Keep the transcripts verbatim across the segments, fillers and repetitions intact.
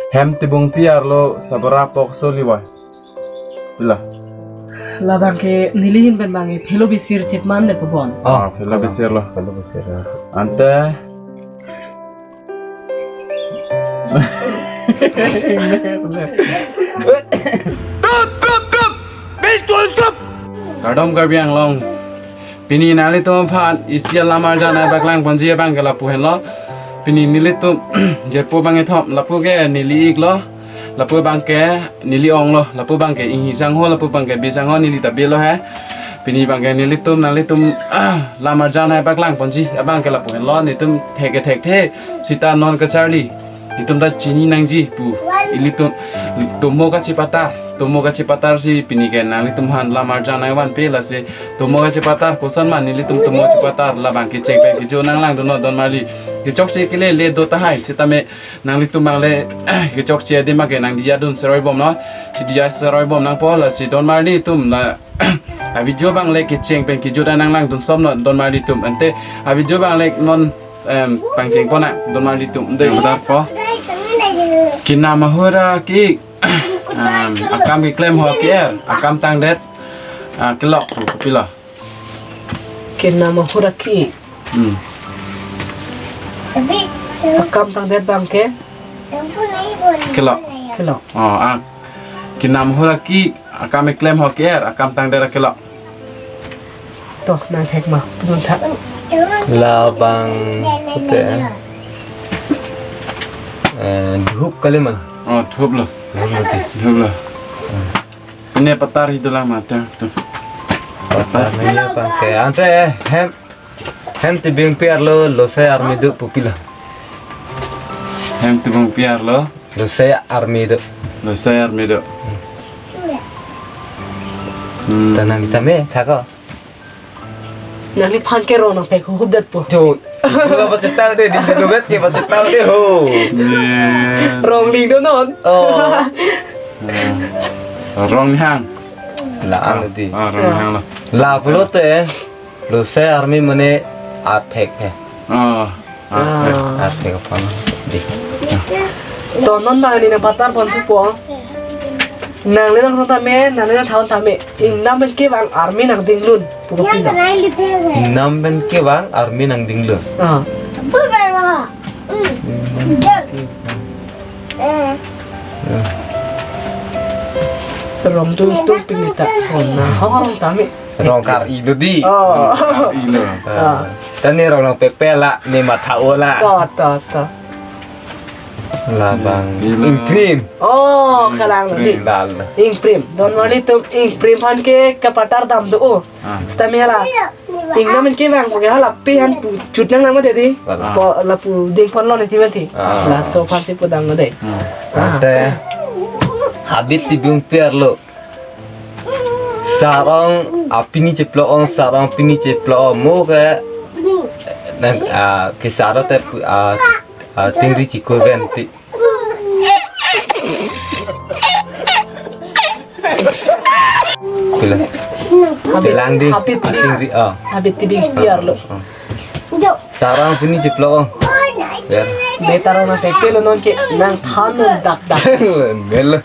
Hem tebungpi arlo sabra pokso liwai. Pila. Labang ke nelihin pen bang ke phelo bisir chipman le pabon. Ah, phelo bisir lo. Phelo bisir. Ante. Tup, tup, tup! Bistul, tup! Kardom Karbi Anglong. Pini nanglitum aphan isi alam arjan nangpaklang ponji abang ke lapu henlo. Pini nelitum jirpo bang kethom, lapu ke neli-ik lo, lapu bang ke neli-ong lo, lapu bang ke inghi sangho, lapu bang ke bi sangho, neli ta bi lo he. Pini bang ke nelitum nanglitum lam arjan nangpaklang ponji abang ke lapu henlo, nelitum thek ke thekthe, sita non kacharli. Itum ta chini nangji pu. Ilitum tomo kachepatar, tomo kachepatar si pini ke nanglitum aphan lam arjan nangvanpe, lasi tomo kachepatar koson ma nelitum tomo chepatar, labang kecheng pen kejut nanglangdunnon don marli. Kechokche kelele do tahai, sitame nanglitum bang le kechokche adim ke nangdiya dun seroi bomnon. Si diya seroi bom nangpo, lasi don marli atum la avideo bang le kecheng pen kejut nanglangdun somnon don marli atum. Ante avideo bang le non em, pangcheng ponnang, don marli atum, dei, benar po. Kenam ahut aki, em, akam keklem ho ke-er, akam tangdet, ah, kelok, kopilo. Kenam ahut aki. Hmm. Akam tangdet bang ke? Kelok. Kelok. Oh, ah. Kenam ahut aki, akam keklem ho ke-er, akam tangdet kelok. To, nangthek ma, pudun tha. Labang pute, eh, dhup kali ma. Oh, dhup lo. Dhup lo, dhup lo. Nepatar itu lama, tu. Patar nangji bang ke. Ante hem, hem tebungpi arlo losai arme do pu pilo. Hem tebungpi arlo losai arme do. Losai arme do. Hmm. Tanang tame thako. Nangliphan ke rong nangpek hup detpo. Cho. Itu apa cetau deh, di dulu bet ke apa cetau deh ho. Rong lingdonon. Oh. Rong hang. La-an di. Ah, rong hang lo. La pulote losai arme mane athek he. Oh. Ah, ah, ah, thek aphan dei. To non bang neli nangpatar pon thupo. Nangli nangthan tame, nangli nangthan tame. Ingnam pen kevang arme nangdinglun pu kopilo. Ingnam pen kevang arme nangdinglun. Ah. Ingnam pen kevang. Eh. Rong tung tung pini ta. Rong na hong tame. Rong kar-i lo dei. Oh. Rong kar-i lo. Ah. Tani rong nangpekpe la, ne matha-o la. To, to, to. Labang ingprim. Oh, kalang lo dei. Ingprim. Lal. Ingprim. Don marli atum ingprim aphan ke kapatar dam do. Oh. Ah. Sitame hala. Ingnam pen kevang pu ke hala pe aphan pu chut nangnang mati dei. Ah. Po lapu ding ponlo ne ti mati. Ah. Laso aphan si pudam lo dei. Hmm. Ah. Ante habit tebungpi arlo. Sarong, ah, pini cheplok-ong, sarong pini cheplok-ong, mo ke, nang, ah, ke sarong te pu, ah, ah, tingri chikur ven ti. Pila. Habit, bilang di, habit, ah, tingri, ah. Habit tebungpi arlo. Ah. Sarong pini cheplok-ong. Ya. Beta rong nangpekpe lo non ke nangthan non dak dak. Melo.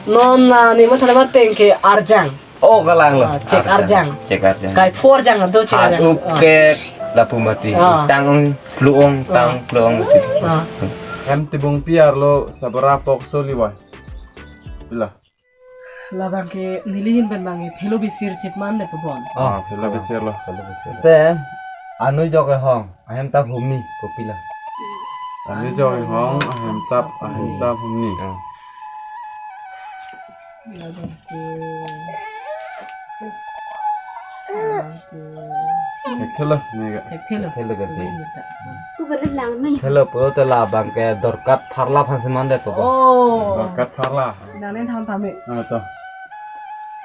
Non la ne matha le mateng ke arjang. Oh, kalang lo. Ah, chek arjang. Chek arjang. Kai phu arjang do chek arjang. Up ke lapu mati. Ah. Tang plong, tang plong. Ah. Hem tebungpi arlo sabra pokso liwai. Pila. Labang ke nelihin pen bang ke phelo bisir chipman le pabon. Ah, phelo bisir lo. Phelo bisir. Te, anu jok e hong, ahem tap humni, kopilo. Anu jok e hong, ahem tap, ahem tap humni. Ah. Thekthelo, ne ga. Thekthelo. Thekthelo ga di. Ku balik lang ni. Thelo pulote labang ke dorkat pharla aphan si mandetpo. Oh. Dorkat pharla. Nangli nangthan tame. Ah, to.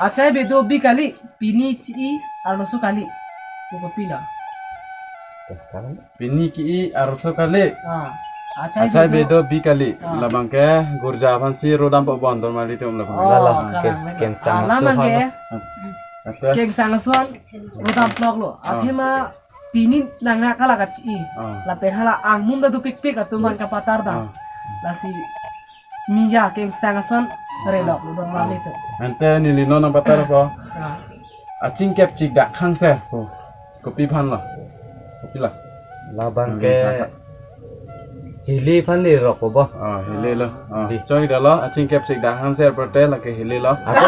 Achai bedo bi kali, pini chi-i, arloso kali. Pu kopilo. Pini ki-i arloso kali. Ah. Achai, achai bedo, bedo bi kali. Ah. Labang ke gurja aphan si rodampo bon don marli atum labang. Oh, lala, kalang ke, labang. Kengsang aso aphan ke. Ate. Kengsang aso aphan rodamplok lo. Ah. Athema pini nang na kala kachi-i. Ah. Lapen hala angmum ta dopikpik atum aphan kapatar ta. Ah. Lasi miya kengsang ason relo, lo don mali tu. Ante neli non nangpatar po. Ah. Achingkep chikdak hangser po. Kopi aphan lo? Kopi lo? Labang ke Hmm, hili aphan le rok po bo. Ah, hili lo. Ah, Hili. Choi dalo, achingkep chikdak hangser prote lake hili lo. Apa?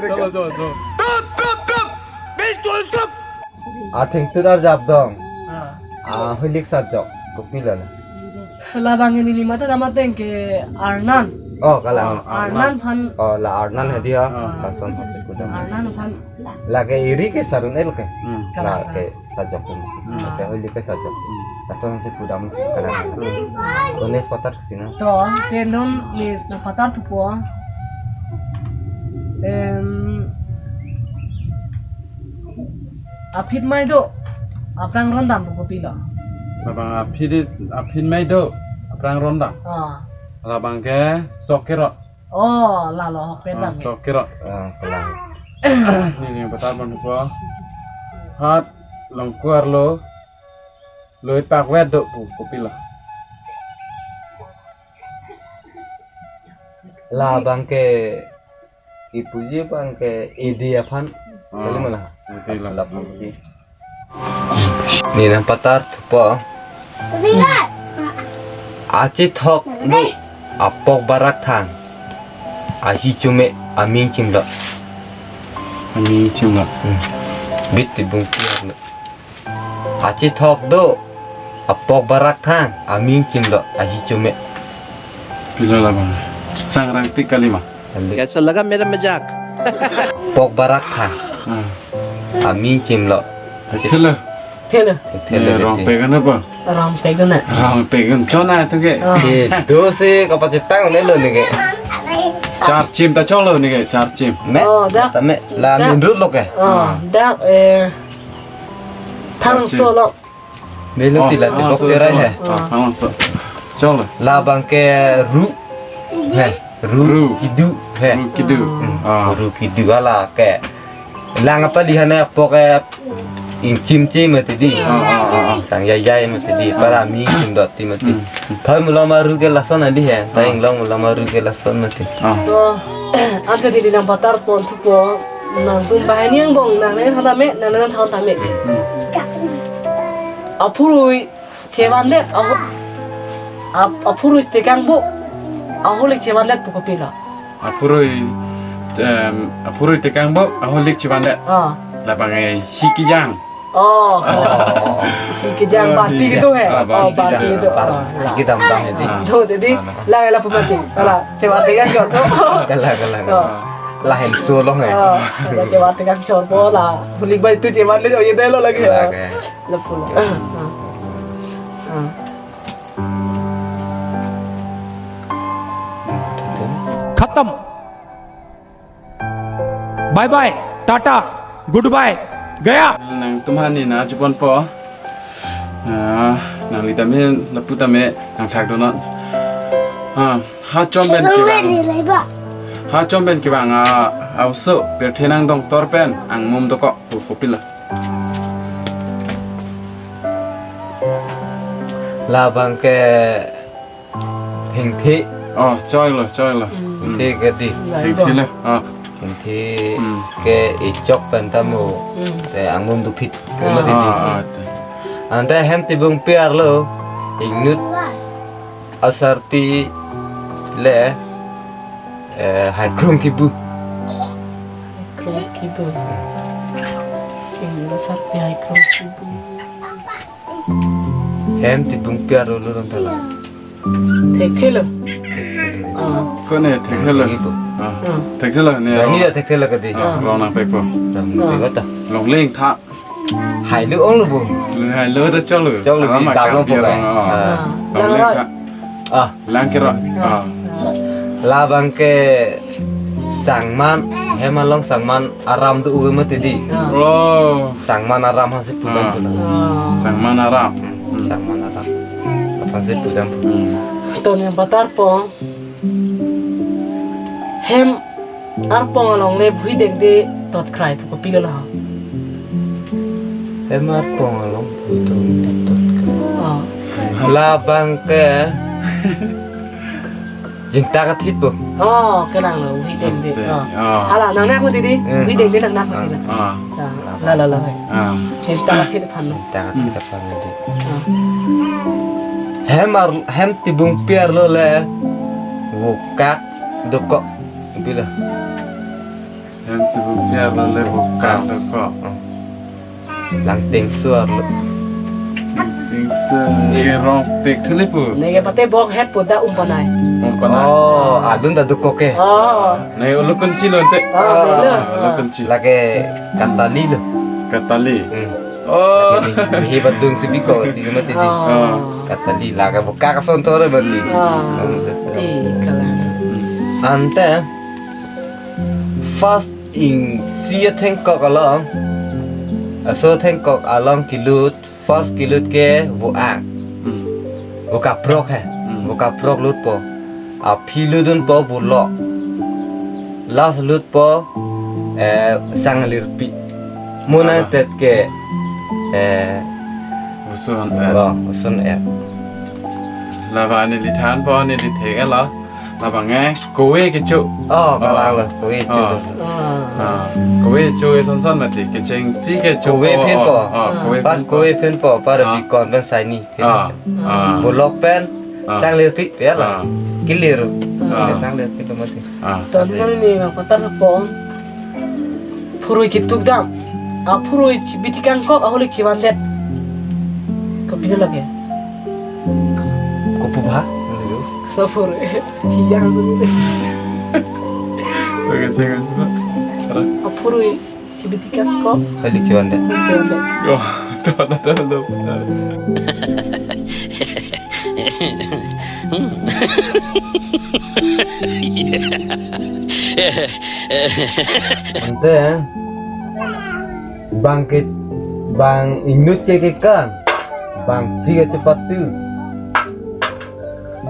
Cholo, cholo, cholo. Atheng tutar jap dong. Ah. Ah, hoilik sajok. Kopi lo na. Labang neli mata damateng ke Arnan. Oh, kalang. Ah, Arnan. Arnan aphan. Oh, la Arnan hadi ha. Ah. Lason hadi kudam. Arnan aphan. Lake iri ke sarun el ke. Hmm. Kalang. Lake sajok pun. Hmm. Lake hoilik ke sajok. Hmm. Lason si kudam kalang. Hmm. Kone patar sina. To, tenon ni na patar thupo. Em, aphi mei do, aphrang rondam po kopi lo? Labang aphi di, aphi mei do, aphrang rondam. Ah. Labang ke sok kerot. Oh, lalo hok Ah, pedam. Sok kerot. Ah, kalang. Neli nangpatar pon po. Hat longkuar lo, loit pakvet do po kopi lo? Labang ke ipuji abang ke idi aphan. Ah, Kali mana? Idi lo. Lap lap idi. Neli nangpatar thupo. Achethok do apok barak thang. Ahi chume aming chimlo. Aming chimlo. Hmm. Bit tibung piar lo. Achethok do apok barak thang aming chimlo ahi chume. Pilo labang. Sangrang tik kalima. Kali. कैसा लगा मेरा मजाक? Apok barak thang. Ah. Aming chimlo. Thelo. Thelo. Thelo Eh, bete. Rong pegan apa? Rong pegan na. Rong pegan. Chona itu ke. Ah. Eh, do si kapachitang ne lo ne ke. Char chim ta cholo ne ke, char chim. Me? Oh, dak. Ta me. La Dak. Nundut lo ke. Oh, dak, eh, thang Char chim. Solo. Melo Oh, tila ah, tibok so, terai so. He. Ah, ah, so. Cholo. Labang ke ru. He. Ru. Ru. Kidu. He. Ru kidu. Hmm. Ah. Ru kidu ala ke. Lang apa lihat ne apok ke ingchim chim mati di. Ah, ah, ah, ah. Sang yai yai mati di. Para mi chim dot ti mati. Hmm. Thoi mulo ma ru ke lason adi he. Thoi Ah. inglong mulo ma ru ke lason mati. Ah. To, ante neli nangpatar pon thupo. Nangtum banghini angbong, nang nang thang tame, nang nang thang tame. Hmm. Aphurui chevandet, aho-, ap-, aphurui tekang bo, aholik chevandet po kopi lo? Aphurui, em, aphurui tekang bo, aholik chevandet. Ah. Labang eh, hi kejang. Oh. Oh. Hi kejang Oh, bati hi gitu kejang. He. Ah, Oh, bati bati kejang. gitu. Bar-, Oh, la. Hi kedam bang ini. Ah. Tuh, jadi, Ah. la, la pemati. Ah. Salah, chevan tekang gitu. Kalang, kalang. Oh. Lahem solo he. Oh, la chevan tekang chor po la. Holik bai tu chevan le, oh, ye deh lo lagi. Kalang he. Lapu lo. Ah, ah. Ah. खत्म। Bye bye, tata, goodbye, गया। Nangtum aphan neli nangchepon po. Ah, nangli tame, lapu tame, nangthak donon. Ah, ha chom pen kevang. Ha chom pen kevang, ah, a-oso, pirthe nangdong tor pen, angmum dokok, pu kopi lo? Labang ke Thengthe. Oh, choi lo, choi lo. Hmm. Thengthe ke di. Thengthe lo. Oh. Thengthe Hmm. ke ichok pen tamo. Hmm. Te angmum dopik. Ah. Mati di. Ah, ah, te. Ante hem tibung piar lo. Ingnut asarpi le, eh, haikrung kibu. Haikrung kibu. Ingnut asarpi haikrung kibu. Hem tibung piar lo lo tala. Thengthe lo. Ah. Kone thengthe lo. Thengthe lo. Ah. Ah. Thengthe lo ne. Sani ya thengthe lo kati. Ah, rong nangpek po. Rong nangpek ta. Longleng tha. Hai lo ong lo bu. Hai lo ta chok lo. Chok lo di dak lo po. Ah. Longleng tha. Ah. Lang kero. Ah. Labang ke Sangman, hem along Sangman aram do uwe mati di. Ah. Oh. Sangman aram hasi pudam Ah. pudam. Ah. Sangman aram. Hmm. Sangman aram. Apa si pudam pudam. Hmm. Ton yang patar pong. Hem arpong along le bhui deng de tot krai pu kopi lo. Hem arpong along bhui deng de tot krai. Ah. Labang ke Jingtak athit po. Oh, kelang lo, hui deng de. Jingtak. Oh. Oh. Hala, nangnak mati di. Hmm. Hui deng de nangnak mati di. Oh. Ah, la, la, la. Ah. Jingtak athit aphan lo. Jingtak athit aphan lo di. Ah. Hem ar-, hem tibung pi arlo le vokak dokok. Bilo. Hem tibung pi arlo le vokak dokok. Hmm. Lang tingsu arlo. Tingsu. Ye rong pik thuli pu. Neke pate bok het pu da umpanai. Umpanai. Oh, alun ta dokok ke. Oh. Neke ulu kunci lo ente. Oh, ah, lo. Ulu kunci. Lake katali lo. Katali. Hmm. Oh. Lake mi, mi badung si biko ti mati di. Oh. Katali lake vokak ason thore berli. Oh. Ason thore. Ti kalang. Ante first isi athengkok along, aso athengkok along kelut, first kelut ke vo-ang. Hmm. Vo kaprok he, hmm, vo kaprok lutpo. Aphi lutdunpo volok. Last lutpo, eh, sanglirpi. Mona, ah, tet ke, eh, usun, eh. Oh, usun, eh. Laba neli thanpo, neli thek-et lo. Labang eh, kove kecho. Oh, kalang lo, kove kecho. Oh. Ah. Ah, kove kecho eson son mati, kechengsi kecho. Kove phenpo. Oh, oh, kove phenpo. Pas kove phenpo, para, ah, bikon pen saini. Ah, ah. Volok pen, ah, sanglirpi pe la. Ah. Kelir. Ah. Sanglirpi lo mati. Ah. Ton nang ni ma patar pon. Phurui ketuk dam. Aphurui chibi tikangkok ahuli chivandet. Kopi do lake? Kopi ba? So phurui. Hiyang tu. Oke, jangan. Aphurui chibi tikangkok. Ahuli chivandet. Chivandet. Oh, tuh, tuh, tuh, tuh. Ante, bang ke, bang inut ke kekan, bang phli kachepatu,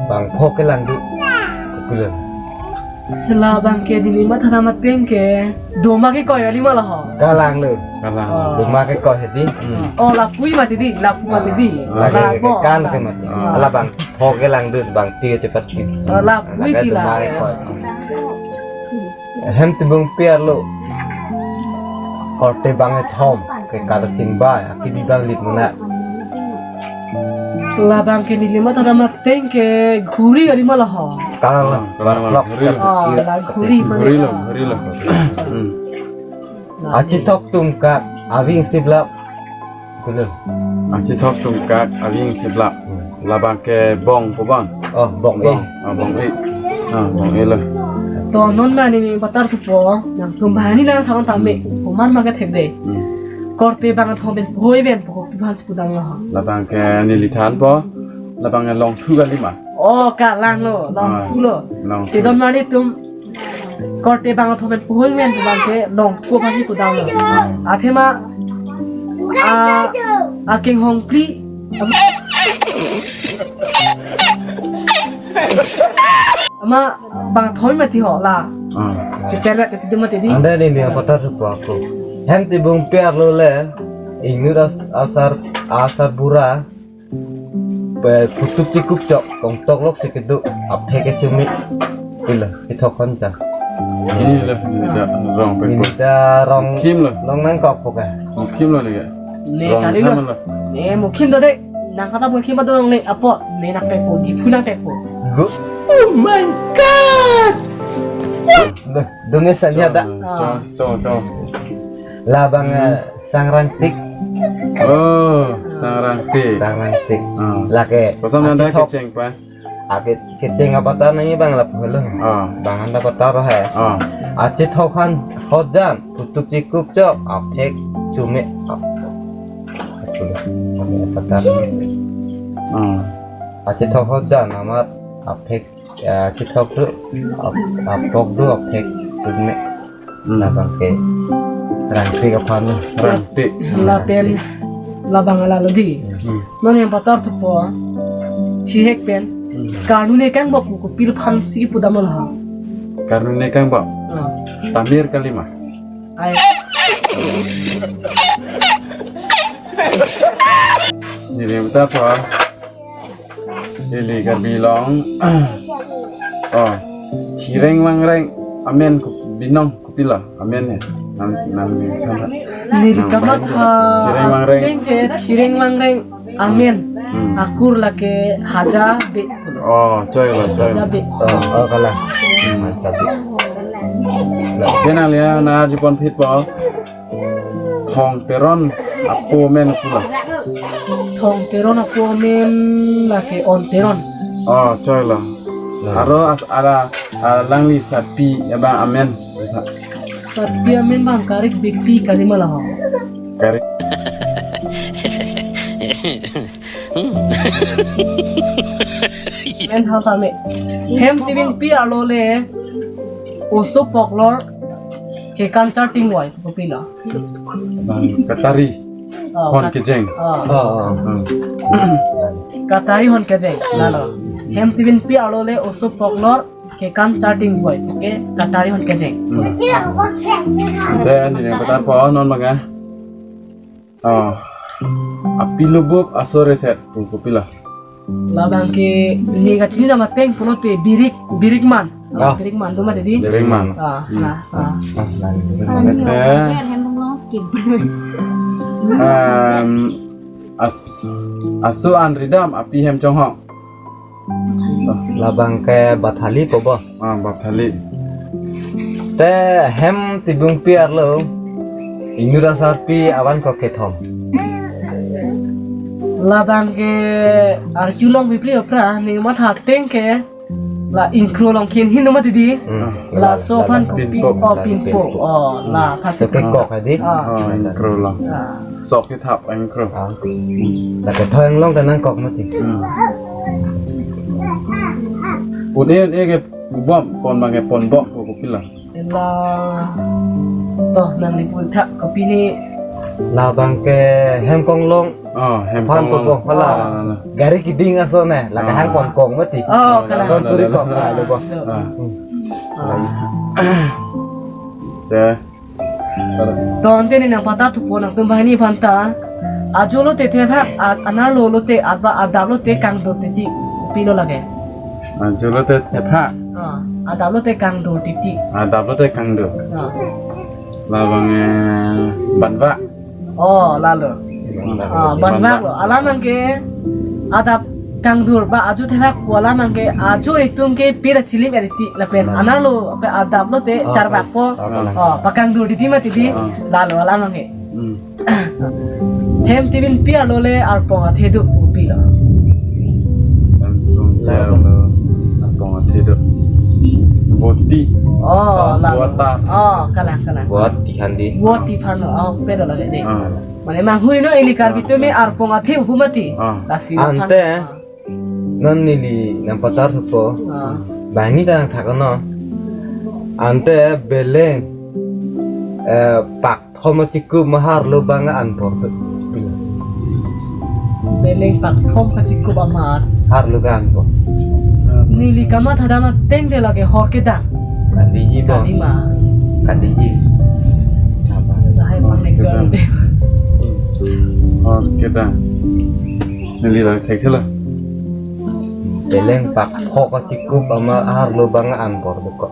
bang pho kelangdut, kukulan. Labang ke neli matha mateng ke, doma kekoi kali ma la ho. Kalang lo. Kalang. Oh. Doma kekoi hedi. Hmm. Oh, lapu-i mati di, lapu mati di. Ah. Lake, lake kekan ke mati. Ah. Ala bang pho kelangdut, bang phli kachepatu. Oh, lapu-i. Lake ti doma la. Kekoi. Hem tibung pi arlo. Korte bangkethom ke kachingvai, akibi bang lit mona. Labang ke neli matha mateng ke ghuri kali ma la ho. Kalang, kalang, kalang, ghuri lo. Oh, la ghuri ma. Ghuri lo, ghuri lo. Hmm. Achithok tumkak, aving siblap. Kulo. Achithok tumkak, aving siblap. Hmm. Labang ke bong pu bang. Oh, bong-i. Bong. Ah, bong-i. Ah, bong-i lo. To non ma neli patar thupo, nangtum banghini nangthan tame, komat ma kethek de. Hmm. Korte bangkethom pen phoi pen po, pi aphan si pudam lo ho. Labang ke neli thanpo, labang ke longthu kali ma. Oh, kalang lo, longthu lo. Ah, longthu. Te don ma nelitum korte bangkethom pen phoi pen bang ke longthu aphan si pudam lo. Ah. Athema, a, akinghong phli. Ama bangkethom mati ho la. Ah. Chitelet kati di mati di. Ante neli patar thupo ako. Hem tibung pi arlo le, inut as-, asar, asar bura. Pe phutup chikup chok, kongtok lok si kedo, aphek kechumi. Pilo, kethok kon cha. Ini lah, ini cha rong pe. Ini cha rong. Mukhim lo. Rong nangkok po ke. Mukhim lo ni ke. Ne rong kali lo. Ham lo. Ne mukhim do de. Nang kata mukhim do rong ne apo, ne nangpekpo, Diphu nangpekpo. Go. Oh my God! Duh, dunia sanya dak. Cho, cho, cho. Labang, eh, sangrangtik. Oh, sangrangtik. Sangrangtik. Ah. Lake. Kosam nanda achithok. Kecheng pa? Ake, kecheng apatar nangji bang lapu lo. Ah. Bang anda patar hai. Ah. Achithok han hojan, phutup chikup chok, aphek chumi. Ap-, ap-, apatar. Ah. Achithok hojan amat aphek, ya, chithok do, ap-, apok do, aphek chumi. Hmm. Labang ke rangtik aphan lo. Rangtik. Lapen labang ala lo di. Hmm. Non yang patar thupo. Chihek pen. Hmm. Karnu ne kang bok ko pil aphan si pudam lo ha. Karnu ne kang bok. Ah. Tamir kali ma. Ai. Neli patar thupo. Neli Karbi Anglong. Oh. Thireng Wangreng amen ko-, binong kopilo? Amen he. Nang, nang, nang, nang, neli kamatha, thireng Wangreng. Ateng ke Thireng Wangreng amen. Hmm. Akur lake Haja Bey. Oh, choi lo, choi. Haja Bey. Oh, oh, kalang. Hmm. Haja Bey. Kenang liya, nang arjupon phitpo. Thong Teron apo amen kopilo? Thong Teron apo amen lake On Teron. Oh, choi lo. Aro as-, ala, alangli satpi abang amen. Satpi amen abang Karik Beypi kali ma laho. Karik. Men ha tame. Hem tibingpi arlo le oso poklor kekan chartingvoi kopilo? Bang Katari. Oh, hon kat-, kejeng. Oh. Oh, oh. Hmm. Katari hon kejeng. Lalo. Hem tibingpi arlo le oso poklor kekan chartingvoi. Oke, Katari hon kejeng. Hmm. Ante neli nangpatarpo non abang, ah. Oh. Apilo bup aso reset pu kopilo? Labang ke ne kachinidam ateng pulote Birik, Birikman. Ah. Birikman do mati di? Birikman. Ah, hmm. Nah, ah. Ah, nah, Birikman. Ante, em, as-, aso an ridam api hem chonghong. Labang ke Bathali po bo. Ah, Bathali. Te hem tibingpi arlo inut asarpi avan ko kethom? Labang ke arjulong bibli opra ne matha ateng ke la ingkro along kin hin do mati di. Hmm. Laso aphan kopi, Pinpo. Oh, Pinpo. Pinpo. Oh, la pha. So kekok hedi? Ah. Oh, ingkro along. Ah. Sok kethap ingkro. Ah. La kethoi along ta nangkok mati. Hmm. Un-e, un-e ke bom, pon abang ke pon bom ko, kopilo? Ela, to nangli pu tha kopi ni. Labang ke hem konglong. Oh, hem konglong. Aphan konglong pala. Ah, la, la. Gari kiding ason ne, la ke, ah, hem konkong mati. Oh, kalang. Ason kuri kok, ah, lo bo. Ah. Hmm. Ah. Te. To ante ne nangpatha thupo nangtum banghini aphanta. Ajo lote thepha, a-, anerlo lote, adap, adap lote kangdor titi, pilo lake? Ajo lote thepha. Ah, adap lote kangdor titi. Adap lote kangdor. Ah. Labang, eh, banvak. Oh, lalo. Banvak. Ah, banvak lo. Alam abang ke adap kangdor ba ajo thepha ko alam abang ke ajo itum ke pira chilim er titi lapen, ah, anerlo pe adap lote, ah, charvakpo. Ah, ah. Oh, pakangdor titi mati di. Ah. Lalo alam abang ke. Hmm. Hem tibingpi arlo le arpong athe do kopilo? Hem tibingpi arlo arpong athe do. Voti. Oh, la. Vota. Oh, kalang, kalang. Voti handi. Voti aphan, oh, pado lake de. Ah. Mane manghuinon ili Karbi atum arpong athe pu mati. Ah. Lasi ante. Ah. Non neli nangpatar thupo. Ah. Banghini ta nangthak non. Ante beleng, eh, pakthom achikup ma harlo abang an apor do? Beleng pakthom kachikup amar. Harlo ke an apor. Neli kamatha dam ateng te lake hor kedang. Kadiji bo. Kadima. Kadiji. Apa? Lahai pang nek jual de. Hor kedang. Neli la thekthelo. Beleng pakthom achikup amar harlo abang an apor do ko.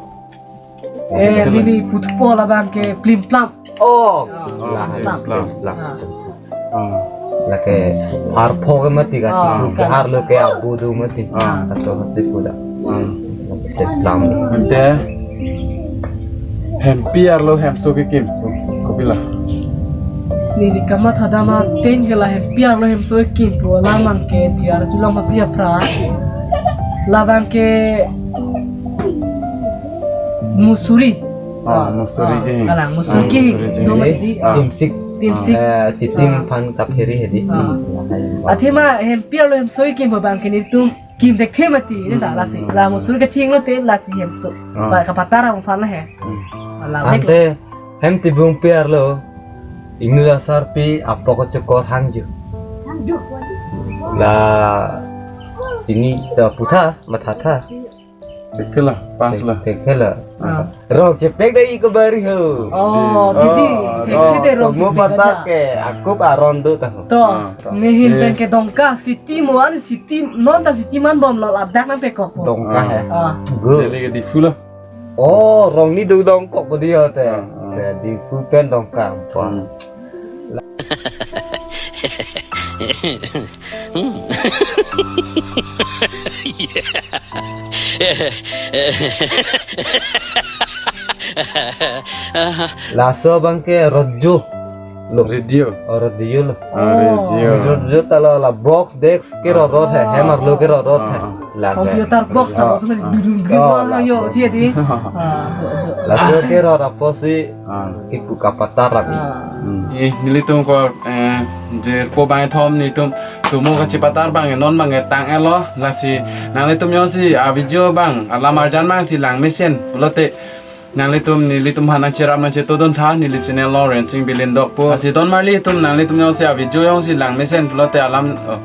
Eh, neli pu thupo labang ke plim plam. Oh, oh, lah, plim plam. Plim plam. Ah. Ah. Lake arpho ke mati ka, ah, chikup ke kan. Harlo ke abu do mati. Ah. Atau mati puda. Ah. Lake plim plam. Ante hempi arlo hemso kekim, kopilo? Neli kamatha dam ateng ke la hempi arlo hemso kekim pu alam abang ke tiar julang ma pia pra. Labang ke musuri. Ah, musuri, ah, kehing. Kalang, musuri, ah, kehing. Musuri do kehing. Mati di. Ah. Timsik. Timsik. Eh, chitim, ah, aphan kapheri hedi. Ah. Athema hempi arlo hemso kekim abang ke nelitum kim thekthe mati, ne ta, hmm, lasi. La musuri kachinglo te lasi hemso. Ah. Ba kapatar abang aphan he. Hmm. Ala ante hem tibingpi arlo inut asarpi apok chokor hangju. La chini ta putha mathatha. Thekthe la, pass la. Thekthe la. Ah. Rong chepek dei ke bari ho. Oh, didi. Oh, thekthe dei rong chepek aja. Tomo patar ke, akup aron do ta ho. To, ah, rong. Nehin pen ke Dongka city mo an city, non ta city man bom lo ladak nangpekok po. Dongka he. Ah. Good. Neli ke Diphu lo. Oh, rong ni do Dongkok ko dia te. Ah, ah. Te Diphu pen Dongka. Hmm. Laso abang ke radio lo. Radio. Oh, radio lo. Ah, radio. Radio ta la, la box, desk kerorot he, hem arlo kerorot he. Ah, ah. Laga. Computer box ta, ah, lo, ah, dudun, dudun, oh, ayo, laso. Dia di. Ah, do, do. Laso kerorot apotsi, ah, kipu kapatar abi. Ah. Hmm. Eh, nelitum ko, eh, jirpo bangkethom nelitum tomo kachepatar abang, non abang tang-et lo, lasi nanglitum jongsi a video abang, alam arjan abangsi langmesen pulote, nanglitum, nelitum aphan nangcherap nangchetodun tha, neli channel along Rensing Bilin dokpo. Lasi don marli atum, nanglitum jongsi a video jongsi langmesen pulote alam, oh,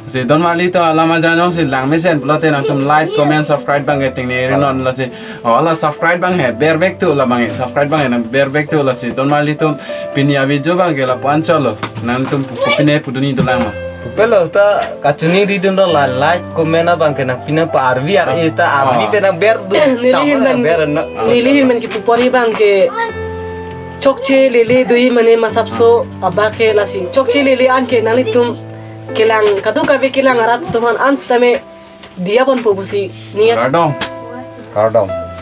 lasi don marli atum alam arjan jongsi langmesen pulote nangtum like, comment, subscribe abang ke tengne ri non, lasi, oh, la subscribe abang he bervek tu, la abang he subscribe abang he nang bervek tu, lasi don marli atum pini a video abang ke lapu-an cholo, nangtum pu-, pine pudun-i dolang ma. Pupe lo ta kachini ridun do la, like, comment abang ke nangpinang pa, arvi ar e ta, arvi, ah, pen nang berdu. Neli tamo hin nang pen, ber na. Neli hin pen kipu pori abang ke chokche lele do-i mane masapso abang ke lasi. Chokche lele an ke nanglitum kelang, kadokave kelang arat atum aphan an sitame diya ponpo pusi niat. Kardom. Kardom.